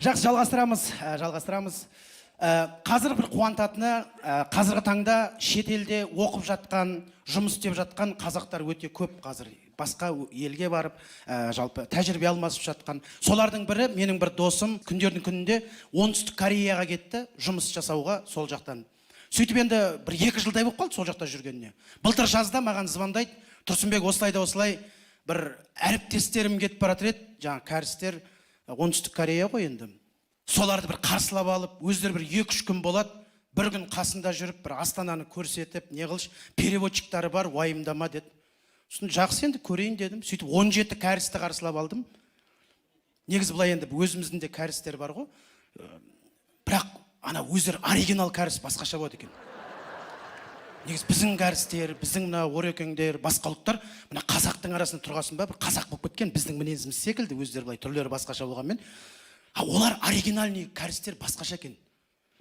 Жақсы, жалғастырамыз, жалғастырамыз. Қазір бір қуантатыны, қазіргі таңда шетелде оқып жатқан, жұмыс істеп жатқан қазақтар өте көп қазір. Басқа елге барып, жалпы тәжірибе алмасып жатқан. Солардың бірі менің бір досым күндердің күнінде Оңтүстік Кореяға кетті жұмыс жасауға сол жақтан. Сөйтіп енді бір 2 жылдай болып қалды сол жақта жүргеніне. Былтыр жазда маған звондайды, Тұрсынбек, осылай да осылай бір әріптестерім кетіп бара жатыр еді, жаңа кәрістер, Оңтүстік Корея ғой енді. Соларды бір қарсылап алып, өздері бір 2-3 күн болады, бір күн қасында жүріп, бір Астананы көрсетіп, не қылшы, переводчиктары бар, уайымдама деді. Сосын жақсы енді көрейін дедім. Сөйтіп 17 кәрісті қарсылап алдым. Негізі былай енді өзіміздің де кәрістер бар ғой. Бірақ ана өздері оригинал кәріс басқаша болады екен. Негізі біздің кәрістер, біздің мына орекеңдер, басқа ұлттар мына қазақтың арасында тұрғасын ба, бір қазақ болып кеткен, біздің мінезіміз секілді, өздері былай түрлері басқаша болғанмен. А олар оригинальный кәрістер басқаша екен.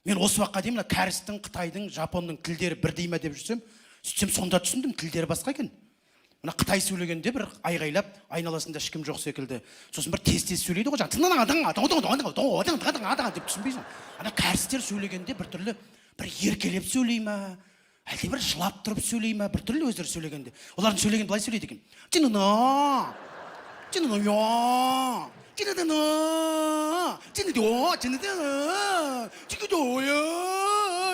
Мен осы уақытқа дейін мына кәрістің, қытайдың, жапонның тілдері бірдей ме деп жүрсем, сөйтсем сонда түсіндім, тілдері басқа екен. Мына қытай сөйлегенде бір айғайлап, айналасында ешкім жоқ секілді. Сосын бір тез-тез сөйлейді ғой, жаңағы деп түсінбейсің. Ана кәрістер сөйлегенде бір түрлі бір еркелеп сөйлей ме, әлде бір жылап тұрып сөйлей ме, бір түрлі өздері сөйлегенде. Олардың сөйлегенде былай сөйлейді екен.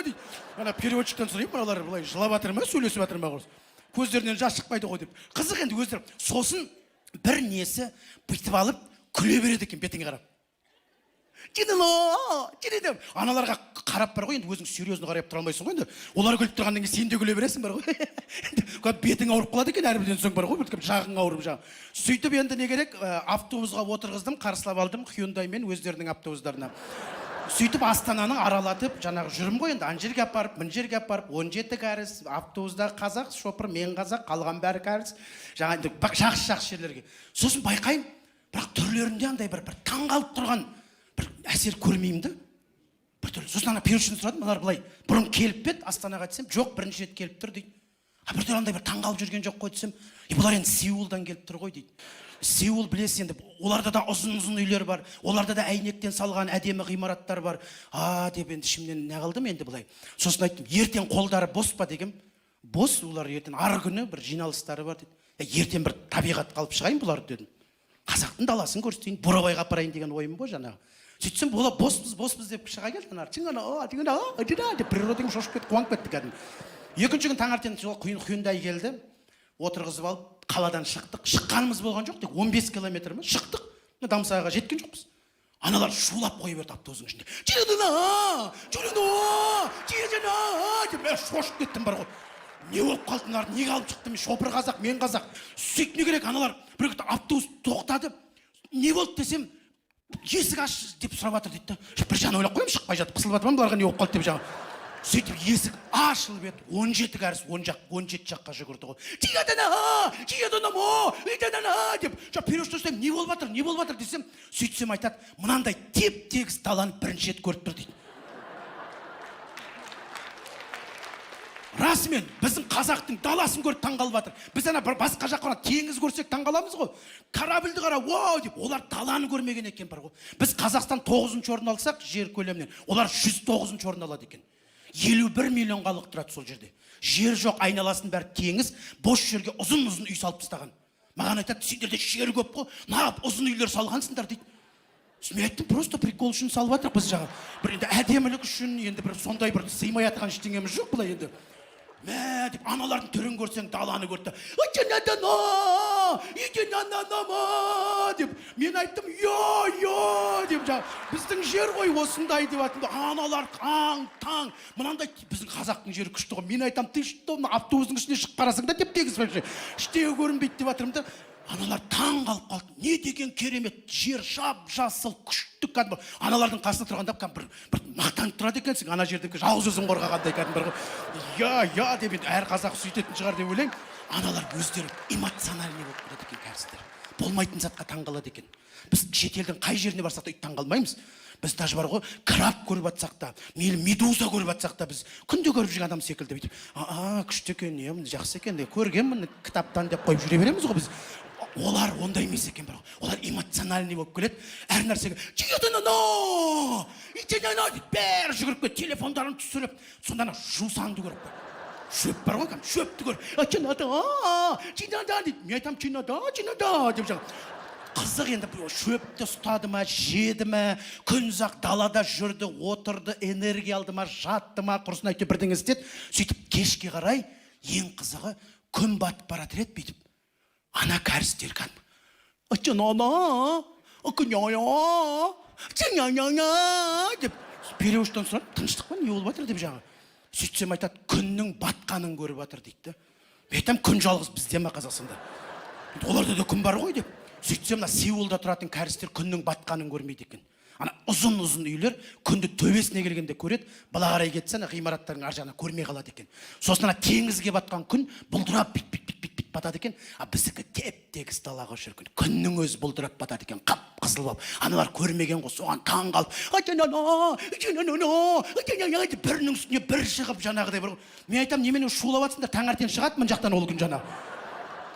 Дейді. Ана переводчиктен сұраймын, мыналар былай жылап жатыр ма, сөйлесіп жатыр ма? Көздерінен жас шықпайды ғой деп. Қызық енді өздері. Сосын бір несі бүйтіп алып күле береді екен бетіңе қарап. Аналарға қарап бар ғой енді, өзің серьезно қарап тұра алмайсың ғой енді. Олар күліп тұрғаннан кейін сен де күле бересің бар ғой. Бетің ауырып қалады екен әрбірден соң бар ғой, бір жағың ауырып жаңа. Сөйтіп енді не керек, автобусға отырғыздым, қарсылап алдым Hyundai-мен өздерінің автобустарына. Сөйтіп Астананы аралатып, жаңағы жүрмін ғой енді, ана жерге апарып, мына жерге апарып, 17 кәріс, автобуста қазақ, шопыр, мен қазақ, қалған бәрі кәріс. Жаңа енді жақсы-жақсы жерлерге. Сосын байқаймын, бірақ түрлерінде андай бір таңғалып тұрған бір әсер көрмеймін да. Бір түрлі. Сосын ана переводчиктен сұрадым, мыналар былай бұрын келіп пе еді Астанаға десем, жоқ, бірінші рет келіп тұр дейді. А бір түрлі андай бір таңғалып жүрген жоқ қой десем, бұлар енді Сеулдан келіп тұр ғой дейді. Сеул білесіз енді, оларда да ұзын-ұзын үйлер бар, оларда да әйнектен салған әдемі ғимараттар бар. А деп енді ішімнен не қылдым енді былай. Сосын айттым, ертең қолдары бос па дегем, бос, олар ертең арғы күні бір жиналыстары бар дейді. Ертең бір табиғатқа алып шығайын бұларды дедім. Қазақтың даласын көрсетейін, Бурабайға апарайын деген ойым ғой жаңағы. Сөйтсем, бұлар боспыз, боспыз деп шыға келді аналар. Чыңғана, о, чыңғана, о, чыңғана деп природаң шошып кетті, қуанып кетті кәдімгі. Екінші күн таңертең сол Hyundai келді, отырғызып алып, қаладан шықтық. Шыққанымыз болған жоқ, тек 15 километр ма, шықтық. Мына Дамсайға жеткен жоқпыз. Аналар шулап қоя берді автобустың ішінде. Чыңғана, чыңғана, чыңғана деп мен шошып кеттім бар ғой. Не болып қалды мыналар, неге алып шықты, мен шопыр қазақ, мен қазақ. Сөйтіп не керек, аналар бір күні автобус тоқтады. Не болды десем, есік аш деп сұрап жатыр дейді да. Бір жағынан ойлап қоямын, шықпай жатып қысылып жатырмын, бұларға не болып қалды деп жаңа. Сөйтіп есік ашылып еді, 17 кәріс 17 жаққа жүгірді ғой. Деп. Жаңа переводчиктен сұраймын, не болып жатыр, не болып жатыр десем, сөйтсем айтады, мынандай теп-тегіс даланы бірінші рет көріп тұр дейді. Расымен біздің қазақтың даласын көріп таңғалып жатыр. Біз ана бір басқа жаққа қарап теңіз көрсек таңғаламыз ғой. Корабльді қара, вау деп, олар даланы көрмеген екен бар ғой. Біз Қазақстан 9-шы орын алсақ жер көлемінен, олар 109-шы орын алады екен. 51 миллион халық тұрады сол жерде. Жер жоқ, айналасының бәрі теңіз, бос жерге ұзын-ұзын үй салып тастаған. Маған айтады, сендерде жер көп қой, неғып ұзын үйлер салғансыңдар дейді. Сосын мен айттым, просто прикол үшін салып жатырық біз жаңа. Бір енді әдемілік үшін, енді бір сондай бір сыймай жатқан ештеңеміз жоқ былай енді. Мә деп аналардың түрін көрсең даланы көрді. Деп мен айттым, йо, йо деп жаңа біздің жер ғой осындай деп айттым. Аналар аң таң, мынандай біздің қазақтың жері күшті ғой. Мен айтамын, ты что, мына автобустың ішіне шығып қарасаң да теп тегіс вообще ештеңе көрінбейді деп жатырмын да. Аналар таң қалып қалды. Не деген керемет жер, жап жасыл, күшті кәдімгі. Аналардың қасында тұрғанда кәдімгі бір мақтанып тұрады екенсің. Ана жерде жалғыз өзің қорғағандай кәдімгі бір ғой. Я, я деп енді әр қазақ сөйтетін шығар деп ойлаймын. Аналар өздері эмоциональный болып кетеді екен кәрістер. Болмайтын затқа таң қалады екен. Біз шетелдің қай жеріне барсақ та өйтіп таң қалмаймыз. Біз даже бар ғой, краб көріп жатсақ та, мейлі медуза көріп жатсақ та, біз күнде көріп жүрген адам секілді бүйтіп, а, күшті екен, е, жақсы екен, көргенмін кітаптан деп қойып жүре береміз ғой біз. Олар ондай емес екен бар ғой, олар эмоциональный болып келеді әр нәрсеге, деп бәрі жүгіріп келеді, телефондарын түсіріп. Сонда ана жусанды көріп қойды, шөп бар ғой кәдімгі, шөпті көріп, чинада, чинада дейді. Мен айтамын, чинада, чинада деп жаңағы. Қызық енді, бұл шөпті ұстады ма, жеді ме, күн ұзақ далада жүрді, отырды, энергия алды ма, жатты ма, құрысын, әйтеуір бірдеңе істеді. Сөйтіп кешке қарай, ең қызығы, күн батып бара жатыр еді, бүйтіп ана кәрістер кәдімгі деп, переводчиктан сұрадым, тыныштық па, не болып жатыр деп жаңағы. Сөйтсем айтады, күннің батқанын көріп жатыр дейді да. Мен айтамын, күн жалғыз бізде ма Қазақстанда, оларда да күн бар ғой деп. Сөйтсем, мына Сеулда тұратын кәрістер күннің батқанын көрмейді екен. Ана ұзын ұзын үйлер күнді төбесіне келгенде көреді, былай қарай кетсе, ана ғимараттардың ар жағынан көрмей қалады екен. Сосын ана теңізге батқан күн бұлдырап, бүйтіп, бүйтіп, бүйтіп, бүйтіп батады екен. А біздікі теп тегіс далаға жүрген күннің өзі бұлдырап батады екен, қып қызыл болып. Аналар көрмеген ғой, соған таң қалып, деп бірінің үстіне бір шығып жаңағыдай бір. Мен айтамын, немене шулап жатсыңдар, таңертең шығады мына жақтан ол күн, жаңағы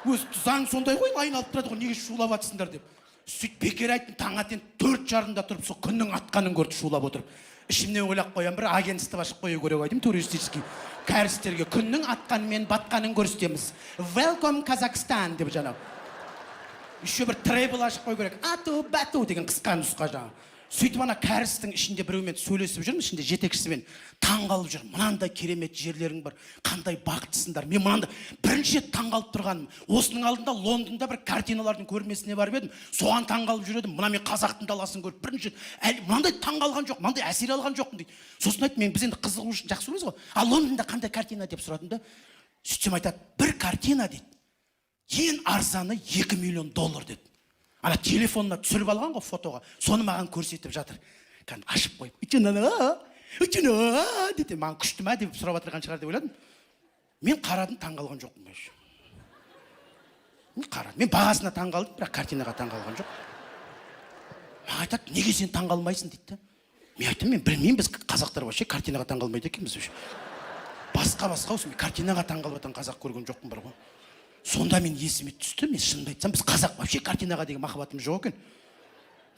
өзі заң сондай ғой, айналып тұрады ғой, неге шулап жатсыңдар деп. Сөйтіп бекер айттым, таңертең 4:30-да тұрып сол күннің атқанын көрді шулап отырып. Ішімнен ойлап қоямын, бір агентство ашып қою керек ау деймін туристический, кәрістерге күннің атқаны мен батқанын көрсетеміз, welcome Казахстан деп жаңағы. Еще бір travel ашып қою керек, ату бату деген қысқа нұсқа жаңағы. Сөйтіп ана кәрістің ішінде біреумен сөйлесіп жүрмін, ішінде жетекшісімен. Таң қалып жүрмін, мынандай керемет жерлерің бар, қандай бақыттысыңдар. Мен мынандай бірінші рет таң қалып тұрғаным. Осының алдында Лондонда бір картиналардың көрмесіне барып едім, соған таң қалып жүр едім. Мына мен қазақтың даласын көріп бірінші рет әлі мынандай таң қалған жоқ, мынандай әсер алған жоқпын дейді. Сосын айтты, мен, біз енді қызығу үшін жақсы көреміз ғой, а Лондонда қандай картина деп сұрадым да. Сөйтсем айтады, бір картина дейді, ең арзаны 2 миллион доллар деді. Ана телефонына түсіріп алған ғой фотоға, соны маған көрсетіп жатыр кәдімгі ашып қойып, дейді. Маған күшті ма деп сұрап жатырған шығар деп ойладым. Мен қарадым, таң қалған жоқпын вообще. Мен қарадым, мен бағасына таң қалдым, бірақ картинаға таң қалған жоқ. Маған айтады, неге сен таң қалмайсың дейді да. Мен айттым, мен білмеймін, біз қазақтар вообще картинаға таң қалмайды екенбіз вообще. Басқа басқа осы, мен картинаға таң қалып жатқан қазақ көрген жоқпын бар ғой. Сонда мен есіме түсті, мен шынымды айтсам, біз қазақ вообще картинаға деген махаббатымыз жоқ екен.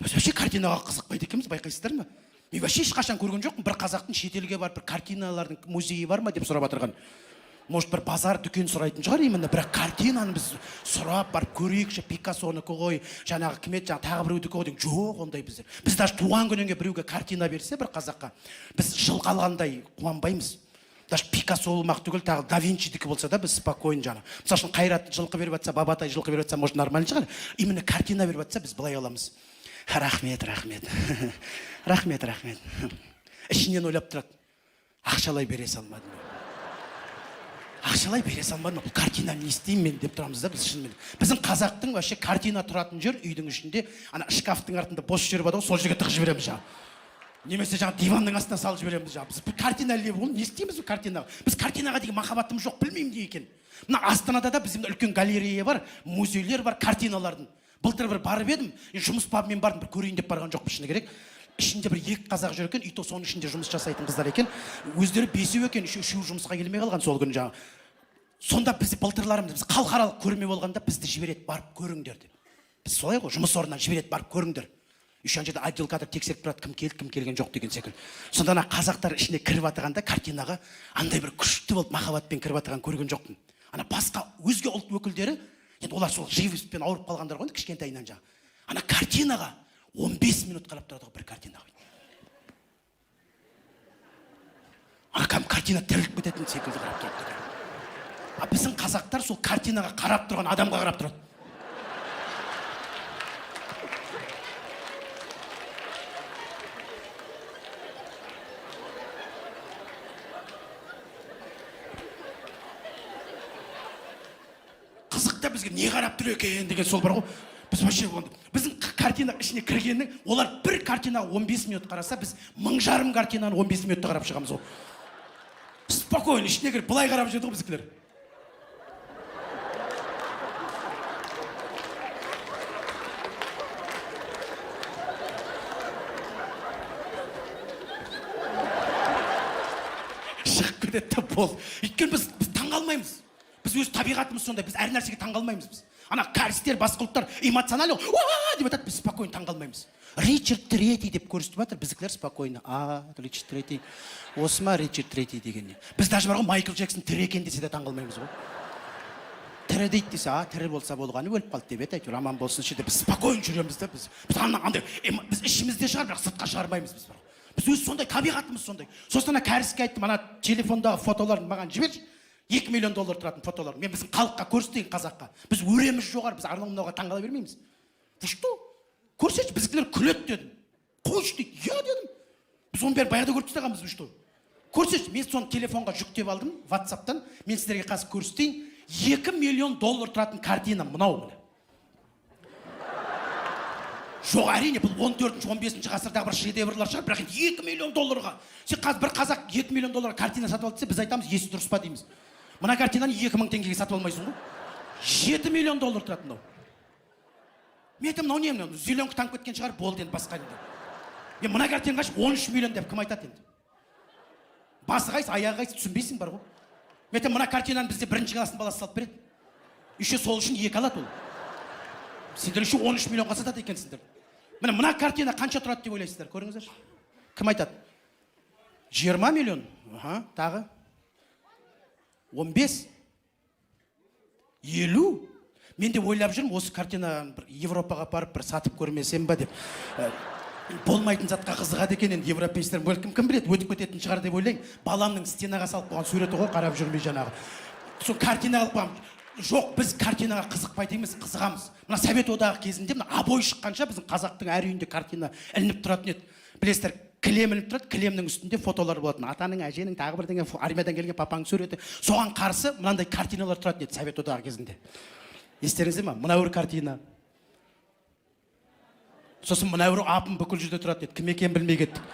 Біз вообще картинаға қызықпайды екенбіз, байқайсыздар ма? Мен вообще ешқашан көрген жоқпын бір қазақтың шетелге барып бір картиналардың музейі бар ма деп сұрап жатырған. Может, бір базар, дүкен сұрайтын шығар именно, бірақ картинаны біз сұрап барып көрейікші, Пикассонікі ғой, жаңағы кім еді, жаңағы тағы біреудікі ғой деген жоқ ондай біздер. Біз даже туған күніңе біреуге картина берсе бір қазаққа, біз жылқы алғандай қуанбаймыз. Даже Пикассо болмақ түгіл, тағы да Винчидікі болса да, біз спокойно жаңағы. Мысалы үшін, Қайрат жылқы беріп жатса, Бабатай жылқы беріп жатса, может, нормально шығар. Именно картина беріп жатса, біз былай аламыз: рахмет, рахмет, рахмет, рахмет. Ішінен ойлап тұрады, ақшалай бере салмадым, ақшалай бере салмадым, бұл картинаны не істеймін мен деп тұрамыз да біз. Шынымен, біздің қазақтың вообще картина тұратын жер үйдің ішінде ана шкафтың артында бос жер бар ғой, сол жерге тығып жібереміз жаңағы, немесе жаңағы диванның астына салып жібереміз жаңағы. Біз картина іліп, оны не істейміз бұл картинаға? Біз картинаға деген махаббатымыз жоқ, білмеймін неге екенін. Мына Астанада да бізде үлкен галерея бар, музейлер бар картиналардың. Былтыр бір барып едім, енді жұмыс бабымен бардым, бір көрейін деп барған жоқпын, шыны керек. Ішінде бір екі қазақ жүр екен, и то соның ішінде жұмыс жасайтын қыздар екен. Өздері бесеу екен, үшеуі жұмысқа келмей қалған сол күні жаңағы. Сонда біз былтырларымыз, біз халықаралық көрме болғанда бізді жібереді, барып көріңдер деп. Біз солай ғой, жұмыс орнынан жібереді, барып көріңдер. Еще ана жерде отдел кадр тексеріп тұрады, кім келді, кім келген жоқ деген секілді. Сонда ана қазақтар ішіне кіріп жатырғанда картинаға андай бір күшті болып махаббатпен кіріп жатырғанын көрген жоқпын. Ана басқа өзге ұлт өкілдері енді, олар сол живописпен ауырып қалғандар ғой енді кішкентайынан жаңағы. Ана картинаға 15 минут қарап тұрады ғой бір картинаға. Ана кәдімгі картина тіріліп кететін секілді қарап тұрады. А біздің қазақтар сол картинаға қарап тұрған адамға қарап тұрады. Қызық та, бізге не қарап тұр екен деген сол бар ғой. Біз вообще біздің картина ішіне кіргеннің, олар бір картинаға 15 минут қараса, біз 1500 картинаны 15 минутта қарап шығамыз ғой. Спокойно ішіне кіріп былай қарап жүреді ғой біздікілер. Шығып кетеді да болды. Өйткені біз таңғалмаймыз. Біз Біз өз табиғатымыз сондай, біз әр нәрсеге таңғалмаймыз. Біз ана кәрістер, басқа ұлттар эмоционально «Уа!» деп айтады, біз спокойно таңғалмаймыз. Ричард Третий деп көрсетіп жатыр, біздікілер спокойно: «А, Ричард Третий осы ма, Ричард Третий деген не?» Біз даже бар ғой, Майкл Джексон тірі екен десе де таңғалмаймыз ғой. Тірі дейді десе, а тірі болса болғаны, өліп қалды деп еді, әйтеуір аман болсыншы деп біз спокойно жүреміз да. Біз ана андай біз ішімізде шығар, бірақ сыртқа шығармаймыз. Біз бар ғой, біз өз сондай табиғатымыз сондай. Сосын ана кәріске айттым: «Ана телефондағы фотоларын маған жіберші, 2 миллион доллар тұратын фотолар, мен біздің халыққа көрсетейін, қазаққа. Біз өреміз жоғары, біз анау мынауға таңқала бермейміз. Вы что, көрсетші, біздікілер күледі», — дедім. «Қойшы», — дейді. «Иә», — дедім, «біз оның бәрін баяғыда көріп тастағанбыз, вы что, көрсетші». Мен соны телефонға жүктеп алдым ватсаптан, мен сіздерге қазір көрсетейін. 2 миллион доллар тұратын картина мынау, міне. Жоқ, әрине, бұл 14-, 15 ғасырдағы бір шедеврлар шығар, бірақ енді 2 миллион долларға сен қазір бір қазақ 2 миллион долларға картина сатып алды десе, біз айтамыз: «Есі дұрыс па?» — дейміз. Мына картинаны 2000 теңгеге сатып алмайсың ғой. 7 миллион доллар тұрады мынау. Мен айтамын: «Мынау не, мынау зеленка таңып кеткен шығар, болды енді, басқа енді». Е, мына картина қанша? 13 миллион деп кім айтады енді? Басы қайсы, аяғы қайсы, түсінбейсің бар ғой. Мен айтамын, мына картинаны бізде бірінші класстың баласы салып береді, еще сол үшін екі алады ол. Сендер еще 13 миллионға сатады екенсіңдер. Міне, мына картина қанша тұрады деп ойлайсыздар? Көріңіздерші, кім айтады? 20 миллион. Аха, тағы? 15, 50. Мен де ойлап жүрмін, осы картинаны бір Европаға апарып бір сатып көрмесем ба деп. Болмайтын затқа қызығады екен енді европейцтер, бәлкім, кім біледі, өтіп кететін шығар деп ойлаймын. Баламның стенаға салып қойған суреті ғой, қарап жүрмей жаңағы. Сол картина қылып қойған. Жоқ, біз картинаға қызықпайды емес, қызығамыз. Мына Совет Одағы кезінде, мына обой шыққанша, біздің қазақтың әр үйінде картина ілініп тұратын еді, білесіздер. Кілем ілініп тұрады, кілемнің үстінде фотолар болатын: атаның, әженің, тағы бірдеңе, армиядан келген папаның суреті. Соған қарсы мынандай картиналар тұратын еді Совет Одағы кезінде, естеріңізде ма? Мына бір картина, сосын мына бір апын бүкіл жерде тұратын еді, кім екенін білмей кеттік.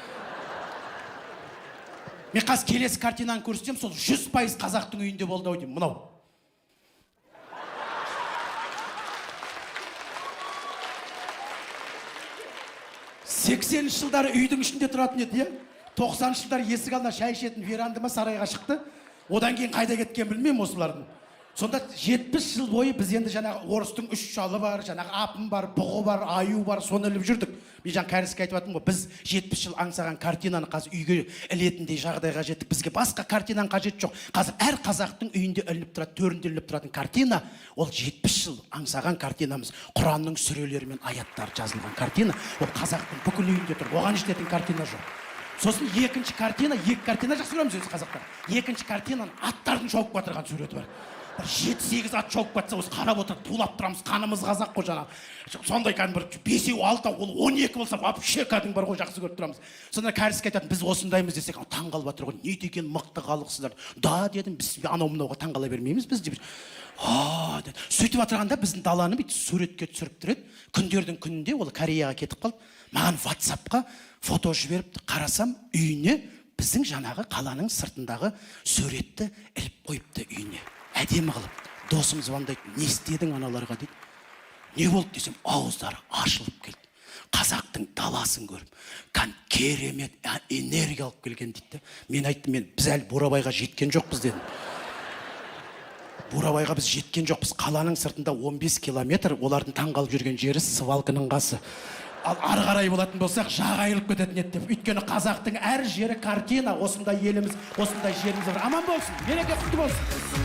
Мен қазір келесі картинаны көрсетемін, сол 100% қазақтың үйінде болды ау деймін, мынау. 80-жылдары үйдің ішінде тұратын еді, иә. 90-жылдары есік алдына шай ішетін веранда ма, сарайға шықты. Одан кейін қайда кеткенін білмеймін осылардың. Сонда 70 жыл бойы біз енді жаңағы орыстың үш шалы бар, жаңағы апын бар, бұғы бар, аю бар, соны іліп жүрдік. Мен жаңа кәріске айтып жатырмын ғой, біз 70 жыл аңсаған картинаны қазір үйге ілетіндей жағдайға жеттік. Бізге басқа картинаның қажеті жоқ. Қазір әр қазақтың үйінде ілініп тұрады, төрінде ілініп тұратын картина ол 70 жыл аңсаған картинамыз, Құранның сүрелері мен аяттары жазылған картина. Ол қазақтың бүкіл үйінде тұр, оған жететін картина жоқ. Сосын екінші картина, екі картина жақсы көреміз өзі қазақтар. Екінші картинаның аттардың шауып жатырған суреті бар. Бір жеті сегіз ат шауып кетсе, осы қарап отырып тулап тұрамыз, қанымыз қазақ қой жаңағы. Сондай кәдімгі бір бесеу, алтау, ол 12 болса, вообще кәдімгі бар ғой, жақсы көріп тұрамыз. Сонда кәріске айтатын: «Біз осындаймыз», — десек, таң қалып жатыр ғой: «Не деген мықты халықсыздар да», — дедім. «Біз анау мынауға таң қала бермейміз біз», — деп. «А», — деді. Сөйтіп отырғанда біздің даланы бүйтіп суретке түсіріп тұр еді. Күндердің күнінде ол Кореяға кетіп қалды, маған ватсапқа фото жіберіпті. Қарасам, үйіне біздің жаңағы қаланың сыртындағы суретті іліп қойыпты үйіне әдемі қылып. Досым звондайды: «Не істедің аналарға?» — дейді. «Не болды?» — десем, ауыздары ашылып келді, қазақтың даласын көріп, кәдімгі керемет энергия алып келген дейді да. Мен айттым: «Мен, біз әлі Бурабайға жеткен жоқпыз», — дедім. «Бурабайға біз жеткен жоқпыз. Қаланың сыртында 15 километр, олардың таңғалып жүрген жері свалканың қасы. Ал ары қарай болатын болсақ, жағы айырылып кететін еді», — деп. Өйткені қазақтың әр жері картина. Осындай еліміз, осындай жеріміз бар. Аман болсын, мереке құтты болсын!